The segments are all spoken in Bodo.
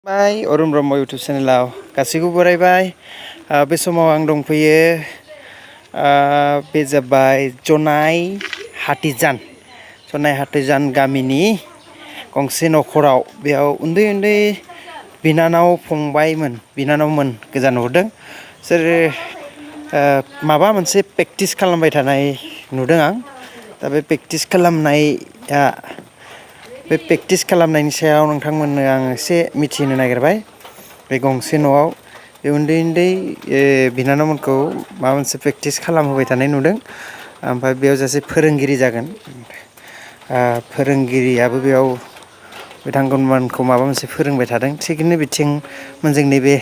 Baik, Orun Bromo YouTube channel kasihku berabai. Besok mau ang dongfैयो बे जाबाय जनाय हाथिजान गामिनि गंसे नखराव बेयाव उन्दै बिनानाव फंबायमोन गोजान हरदों सोर माबा मोनसे प्रेक्टिस खालामबाय थानाय नुदों आं दा बे प्रेक्टिस खालामनाया बे प्रेक्टिस खालामनायनि सायाव नोंथांमोननो आं एसे मिथिनो नागिरबाय बे गंसे न'आव बे उन्दै बिनानावमोनखौ माबा मोनसे प्रेक्टिस खालामहोबाय थानाय नुदों ओमफ्राय बेयाव सासे फोरोंगिरि जागोन फोरोंगिरियाबो बेयाव बिथांमोनखौ माबा मोनसे फोरोंबाय थादों थिगैनो बिथिं जों नैबे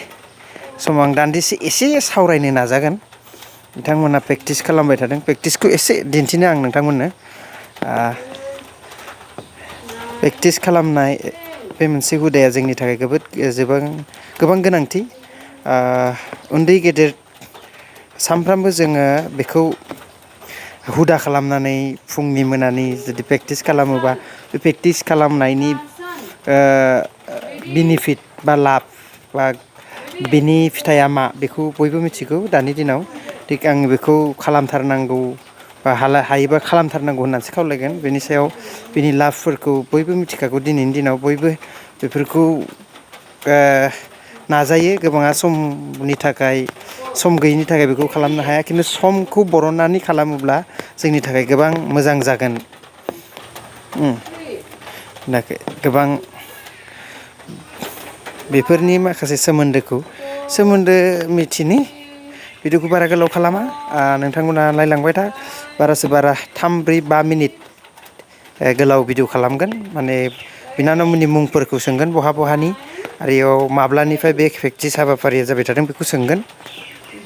समाव आं दान्दिसे एसे सावरायनो नाजागोन बिथांमोना प्रेक्टिस खालामबाय थादों प्रेक्टिसखौ एसे दिन्थिनो आं नोंथांमोननो प्रेक्टिस खालामनाय बे मोनसे हुदाया जोंनि थाखाय गोबां गोनांथि उन्दै गेदेर सानफ्रामबो जोङो बेखौ हुदा खालामनानै फुंनि मोनानि जुदि प्रेक्टिस खालामोबा बे प्रेक्टिस खालामनायनि बेनिफिट बा लाब बा बेनि फिथाइया मा बेखौ बयबो मिथिगौ दानि दिनाव थिग आं बेखौ खालामथारनांगौ बा हायोबा खालामथारनांगौ होननानैसो खावलायगोन बेनि सायाव बिनि लाभफोरखौ बयबो मिथिखागौ दिनैनि दिनाव बयबो बेफोरखौ नाजायो गोबाङा समनि थाखाय सम गैयिनि थाखाय बेखौ खालामनो हाया खिन्थु समखौ बरननानै खालामोब्ला जोंनि थाखाय गोबां मोजां जागोन गोबां बेफोरनि माखासे सोमोन्दो मिथिनि भिडिअखौ बारा गोलाव खालामा नोंथांमोना नायलांबाय था बारा 3-4-5 मिनिट गोलाव भिडिअ खालामगोन माने बिनानावमोननि मुंफोरखौ सोंगोन बहानि आरो इयाव माब्लानिफ्राय बे प्रेक्टिस हाबाफारिया जाबाय थादों बेखौ सोंगोन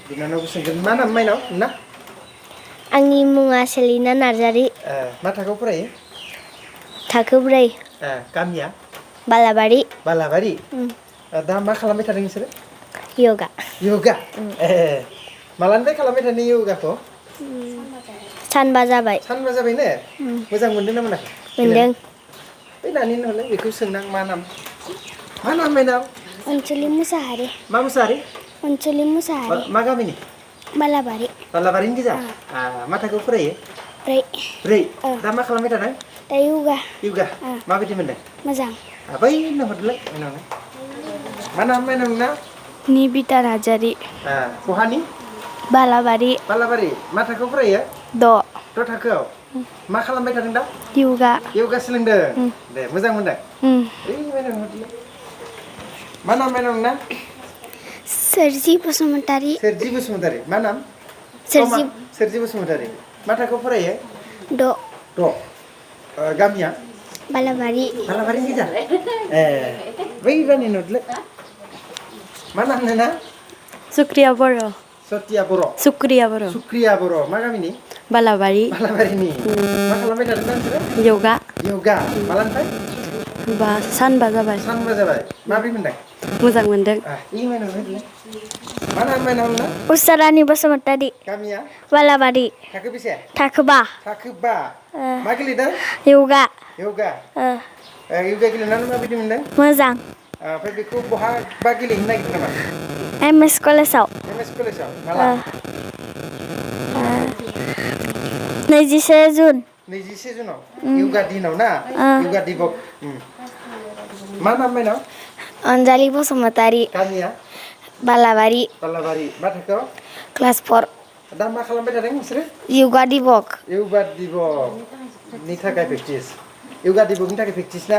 बिनानावखौ सोंगोन मा नाम माइनाव नोंना आंनि मुङा सेलिना नार्जारि मा थाखोआव फरायो थाखो 4 गामिया बालाबारि दा मा खालामबाय थादों नोंसोरो योगा मालानिफ्राय खालामबाय थादों योगाखौ सानबा जाबाय ने मोजां मोनदों ना मोनाखै मोनदों बै नानि नालाय बेखौ सोंनां मा नाम माइनाव अनसुलि मुसाहारि मा मुसाहारि अनसुलि मुसाहारि मा गामिनि बालाबारिनि गोजा मा थाखोआव फरायो 4 दा मा खालामबाय थादों दा योगा माबायदि मोनदों मोजां बैनो हरदोलाय माइनावनो मा नाम माइनाव नोंना निबिता नार्जारि बहानि बालाबारि मा थाखोआव फरायो 6 थाखोआव मा खालामबाय थादों दा योगा सोलोंदों दे मोजां मोनदों माइनाव हरदोलाय मा नाम माइनाव नोंना सोरजि बसुमतारि मा नाम सोरजि बसुमतारि मा थाखोआव फरायो 6 गामिया बालाबारिनि गोजा बै रानि हरदोलाय मा नाम नोंना सुक्रिया बर' मा गामिनि बालाबारिनि मा खालामबाय थादों दा नोंसोरो योगा मालानिफ्राय सानबा जाबाय माबोरै मोनदों मोजां मोनदों मा नाम माइनाव नोंना उषारानि बसुमतारि गामिया बालाबारि थाखो बेसे थाखो 5 मा गेलेदों योगा गेलेनानै माबायदि मोनदों मोजां ओमफ्राय बेखौ बहा गेलेहैनो नागिरदों नामा एमएस कलेजाव माला 21 जुन 21 जुनाव योगा दिनाव ना योगा दिबक मा नाम माइनाव अनजालि बसुमतारि गामिया बालाबारि मा थाखोआव क्लास 4 दा मा खालामबाय थादों नोंसोरो योगा दिबकनि थाखाय प्रेक्टिस ना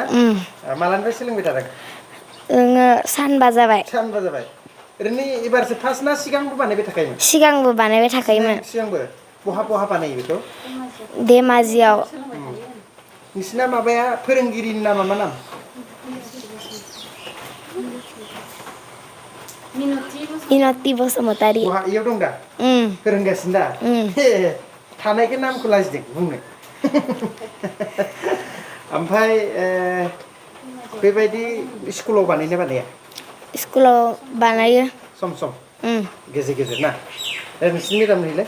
मालानिफ्राय सोलोंबाय थादों सानबा जाबाय ओरैनो एबारसो फार्स्ट ना सिगांबो बानायबाय थाखायोमोन सिगांबो बहा बानायो बेखौ धेमाजियाव नोंसिना माबाया फोरोंगिरिनि नामा मा नाम मिनति बसुमतारि इयाव दं दा फोरोंगासिनो दा थानायखौ नामखौ लाजिदों बुंनो ओमफ्राय बेबायदि स्कुलाव बानायना बानाया स्कुलाव बानायो सम गेजेर ना नोंसिनि मेदाम नैलाय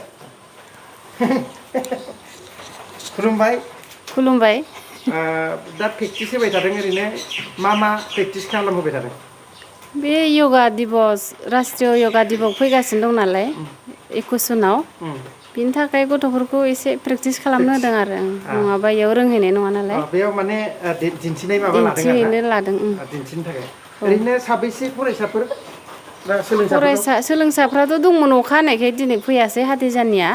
खुलुमबाय दा प्रेक्टिस होबाय थादों ओरैनो मा प्रेक्टिस खालामहोबाय थादों बे योगा दिबस राष्ट्रीय योगा दिबस फैगासिनो दं नालाय 21 जुनाव बिनि थाखाय गथ'फोरखौ एसे प्रेक्टिस खालामनो होदों आरो नङाबा इयाव रोंहैनाय नङा नालाय बेयाव माने दिन्थिनाय माबा लादों आरो दिन्थिहैनो लादों दिन्थिनो थाखाय ओरैनो साबैसे फरायसाफोर सोलोंसाफ्राथ' दंमोन अखा हानायखाय दिनै फैयासै हाथिजानिया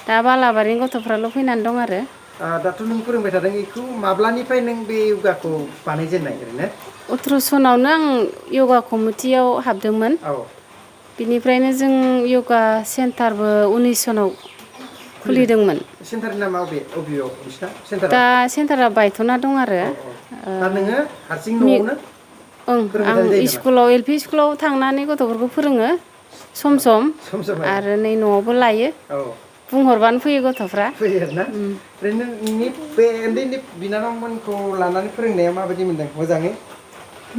दा बालाबारिनि गथ'फ्राल' फैनानै दं आरो दाथ' नों फोरोंबाय थादों बेखौ माब्लानिफ्राय नों बे योगाखौ बानायजेननाय ओरैनो 18 सनावनो आं योगा कमिटियाव हाबदोंमोन बिनिफ्रायनो जों योगा सेन्टारबो 19 सनाव खुलिदोंमोन सेन्टारनि नामा अबेयाव नोंसिना सेन्टारा दा सेन्टारा बायथ'ना दं आरो दा नोङो हारसिं न'आवनो आं स्कुलाव एलपि स्कुलाव थांनानै गथ'फोरखौ फोरोङो सम सम आरो नै न'आवबो लायो बुंहरबानो फैयो गथ'फ्रा फैयो आरोना ओरैनो नोंनि बे उन्दै बिनानावमोनखौ लानानै फोरोंनाया माबायदि मोनदों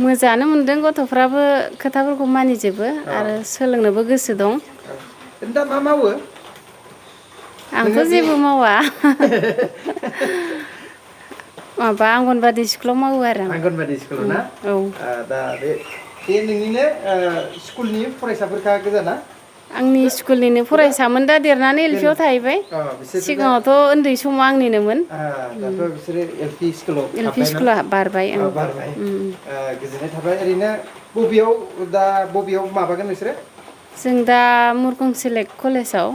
मोजाङानो मोनदों गथ'फ्राबो खोथाफोरखौ मानिजोबो आरो सोलोंनोबो गोसो दं दा मा मावो आंथ' जेबो मावा माबा आंगनबादि स्कुलाव मावो आरो आंगनबादि स्कुलाव ना दा बे नोंनिनो स्कुलनि फरायसाफोरखा गोजाना आंनि स्कुलनिनो फरायसामोन दा देरनानै एलपिआव थाहैबाय सिगाङावथ' उन्दै समाव आंनिनोमोन दाथ' बिसोरो एलपि स्कुला बारबाय गोजोननाय थाबाय ओरैनो बबेयाव माबागोन नोंसोरो जों दा मुरखंसेलेक कलेजाव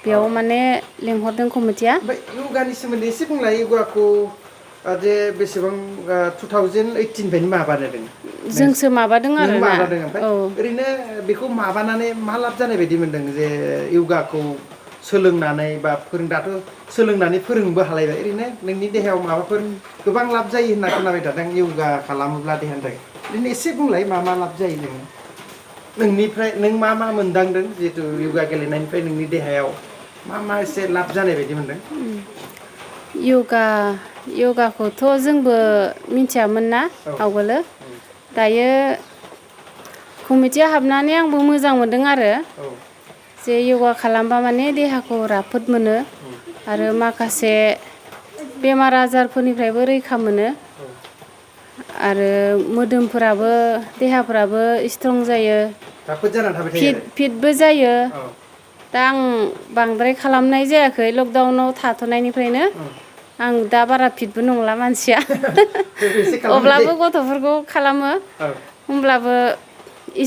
बेयाव माने लेंहरदों कमिटिया ओमफ्राय योगानि सोमोन्दै एसे बुंलाय योगाखौ जे बेसेबां 2018निफ्रायनो माबादों जोंसो माबादों आरो ना ओरैनो बेखौ माबानानै मा लाब जानाय बायदि मोनदों जे योगाखौ सोलोंनानै बा दाथ' सोलोंनानै फोरोंनोबो हालायबाय ओरैनो नोंनि देहायाव माबाफोर गोबां लाब जायो होनना खोनाबाय थादों योगा खालामोब्ला देहानि थाखाय ओरैनो एसे बुंलाय मा लाब जायो नोंनिफ्राय नों मा मोनदांदों जिहेतु योगा गेलेनायनिफ्राय नोंनि देहायाव मा एसे लाब जानाय बायदि मोनदों योगाखौथ' जोंबो मिथियामोन ना आवगोलो दायो कमिटिया हाबनानै आंबो मोजां मोनदों आरो जे योगा खालामबा माने देहाखौ राफोद मोनो आरो माखासे बेमार आजारफोरनिफ्रायबो रैखा मोनो आरो मोदोमफोराबो देहाफोराबो स्ट्रं जायो फिटबो जायो दा आं बांद्राय खालामनाय जायाखै लकडाउनाव थाथ'नायनिफ्रायनो आं दा बारा फिटबो नंला मानसिया अब्लाबो गथ'फोरखौ खालामो होमब्लाबो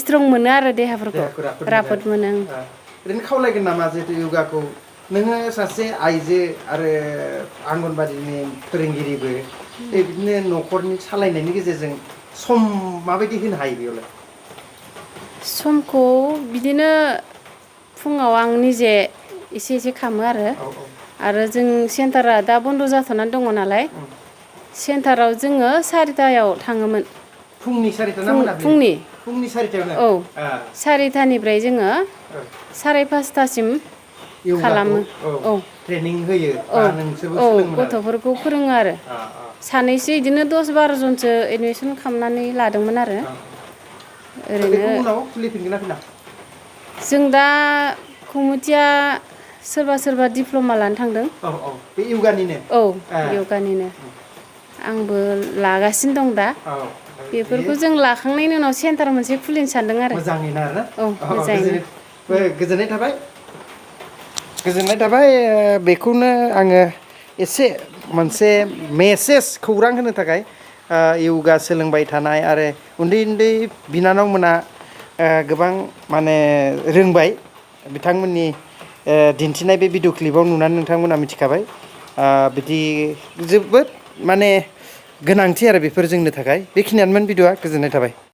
स्ट्रं मोनो आरो देहाफोरखौ राफोद मोनो ओरैनो खावलायगोन नामा जिहेतु योगाखौ नोङो सासे आइजो आरो आंगनबादिनि फोरोंगिरिबो बिदिनो न'खरनि सालायनायनि गेजेरजों सम माबायदि होनो हायो बेयावलाय समखौ बिदिनो फुङाव आं निजे एसे खालामो आरो जों सेन्टारा दा बन्द जाथ'नानै दङ नालाय सेन्टाराव जोङो 4टायाव थाङोमोन फुंनि 4टा ना फुंनि 4टायावनो 4टानिफ्राय जोङो 5:30सिम खालामो ट्रेनिं होयो नोंसोरबो सोलोङो गथ'फोरखौ फोरोङो आरो सानैसो बिदिनो 10-12 जनसो एडमिसन खालामनानै लादोंमोन आरो ओरैनो उनाव खुलिफिनगोन ना फिना जों दा कमिटिया सोरबा डिप्ल'मा लानो थांदों बे योगानिनो योगानिनो आंबो लागासिनो दं दा बेफोरखौ जों लाखांनायनि उनाव सेन्टार मोनसे खुलिनो सानदों आरो मोजाङैनो आरो मोजाङैनो गोजोननाय थाबाय बेखौनो आङो एसे मोनसे मेसेज खौरां होनो थाखाय योगा सोलोंबाय थानाय आरो उन्दै बिनानावमोना गोबां माने रोंबाय बिथांमोननि दिन्थिनाय बे भिडिअ क्लिपाव नुनानै नोंथांमोना मिथिखाबाय बिदि जोबोद माने गोनांथि आरो बेफोर जोंनो थाखाय बेखिनियानोमोन भिडिअआ गोजोननाय थाबाय